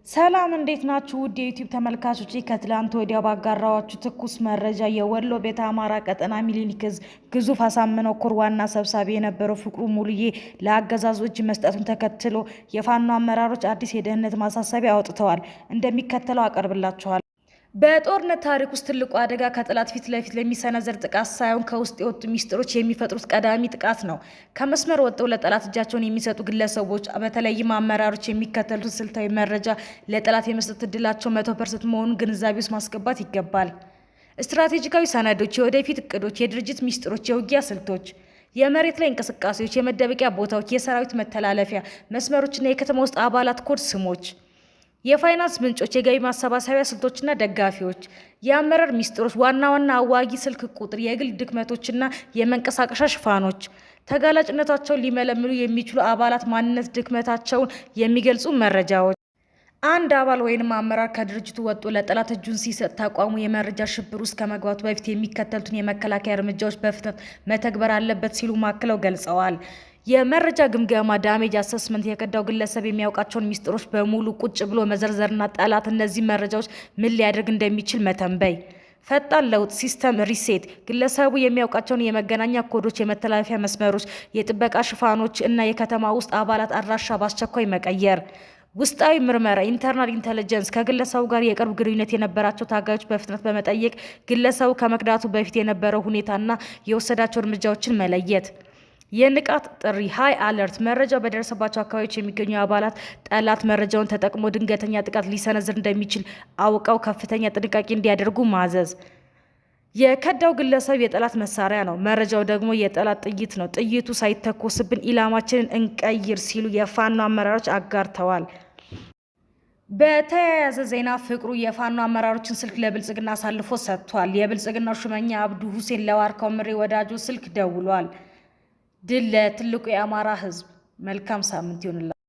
ሰላም፣ እንዴት ናችሁ? ውድ የዩቲዩብ ተመልካቾች፣ ከትላንት ወዲያ ባጋራኋችሁ ትኩስ መረጃ የወሎ ቤተ አማራ ቀጠና ሚኒሊክ ዕዝ ግዙፍ አሳምነው ኮር ዋና ሰብሳቢ የነበረው ፍቅሩ ሙሉዬ ለአገዛዙ እጅ መስጠቱን ተከትሎ የፋኖ አመራሮች አዲስ የደህንነት ማሳሰቢያ አውጥተዋል። እንደሚከተለው አቀርብላችኋል። በጦርነት ታሪክ ውስጥ ትልቁ አደጋ ከጠላት ፊት ለፊት ለሚሰነዘር ጥቃት ሳይሆን ከውስጥ የወጡ ሚስጥሮች የሚፈጥሩት ቀዳሚ ጥቃት ነው። ከመስመር ወጥተው ለጠላት እጃቸውን የሚሰጡ ግለሰቦች፣ በተለይም አመራሮች፣ የሚከተሉትን ስልታዊ መረጃ ለጠላት የመስጠት እድላቸው 100% መሆኑን ግንዛቤ ውስጥ ማስገባት ይገባል። ስትራቴጂካዊ ሰነዶች፣ የወደፊት እቅዶች፣ የድርጅት ሚስጥሮች፣ የውጊያ ስልቶች፣ የመሬት ላይ እንቅስቃሴዎች፣ የመደበቂያ ቦታዎች፣ የሰራዊት መተላለፊያ መስመሮችና የከተማ ውስጥ አባላት ኮድ ስሞች፣ የፋይናንስ ምንጮች፣ የገቢ ማሰባሰቢያ ስልቶችና ደጋፊዎች፣ የአመራር ሚስጥሮች፣ ዋና ዋና አዋጊ ስልክ ቁጥር፣ የግል ድክመቶችና የመንቀሳቀሻ ሽፋኖች፣ ተጋላጭነታቸውን ሊመለምሉ የሚችሉ አባላት ማንነት፣ ድክመታቸውን የሚገልጹ መረጃዎች። አንድ አባል ወይንም አመራር ከድርጅቱ ወጥቶ ለጠላት እጁን ሲሰጥ ተቋሙ የመረጃ ሽብር ውስጥ ከመግባቱ በፊት የሚከተሉትን የመከላከያ እርምጃዎች በፍጥነት መተግበር አለበት ሲሉ አክለው ገልጸዋል። የመረጃ ግምገማ damage assessment፣ የከዳው ግለሰብ የሚያውቃቸውን ሚስጥሮች በሙሉ ቁጭ ብሎ መዘርዘርና ጠላት እነዚህ መረጃዎች ምን ሊያደርግ እንደሚችል መተንበይ። ፈጣን ለውጥ system reset፣ ግለሰቡ የሚያውቃቸውን የመገናኛ ኮዶች፣ የመተላለፊያ መስመሮች፣ የጥበቃ ሽፋኖች እና የከተማ ውስጥ አባላት አድራሻ በአስቸኳይ መቀየር። ውስጣዊ ምርመራ internal intelligence፣ ከግለሰቡ ጋር የቅርብ ግንኙነት የነበራቸው ታጋዮች በፍጥነት በመጠየቅ ግለሰቡ ከመክዳቱ በፊት የነበረው ሁኔታና የወሰዳቸው እርምጃዎችን መለየት። የንቃት ጥሪ high alert፣ መረጃው በደረሰባቸው አካባቢዎች የሚገኙ አባላት ጠላት መረጃውን ተጠቅሞ ድንገተኛ ጥቃት ሊሰነዝር እንደሚችል አውቀው ከፍተኛ ጥንቃቄ እንዲያደርጉ ማዘዝ። የከዳው ግለሰብ የጠላት መሳሪያ ነው፣ መረጃው ደግሞ የጠላት ጥይት ነው። ጥይቱ ሳይተኮስብን ኢላማችንን እንቀይር ሲሉ የፋኖ አመራሮች አጋርተዋል። በተያያዘ ዜና ፍቅሩ የፋኖ አመራሮችን ስልክ ለብልጽግና አሳልፎ ሰጥቷል። የብልጽግናው ሹመኛ አብዱ ሁሴን ለዋርካው ምሬ ወዳጆ ስልክ ደውሏል። ድል ለትልቁ የአማራ ህዝብ! መልካም ሳምንት ይሁንላችሁ።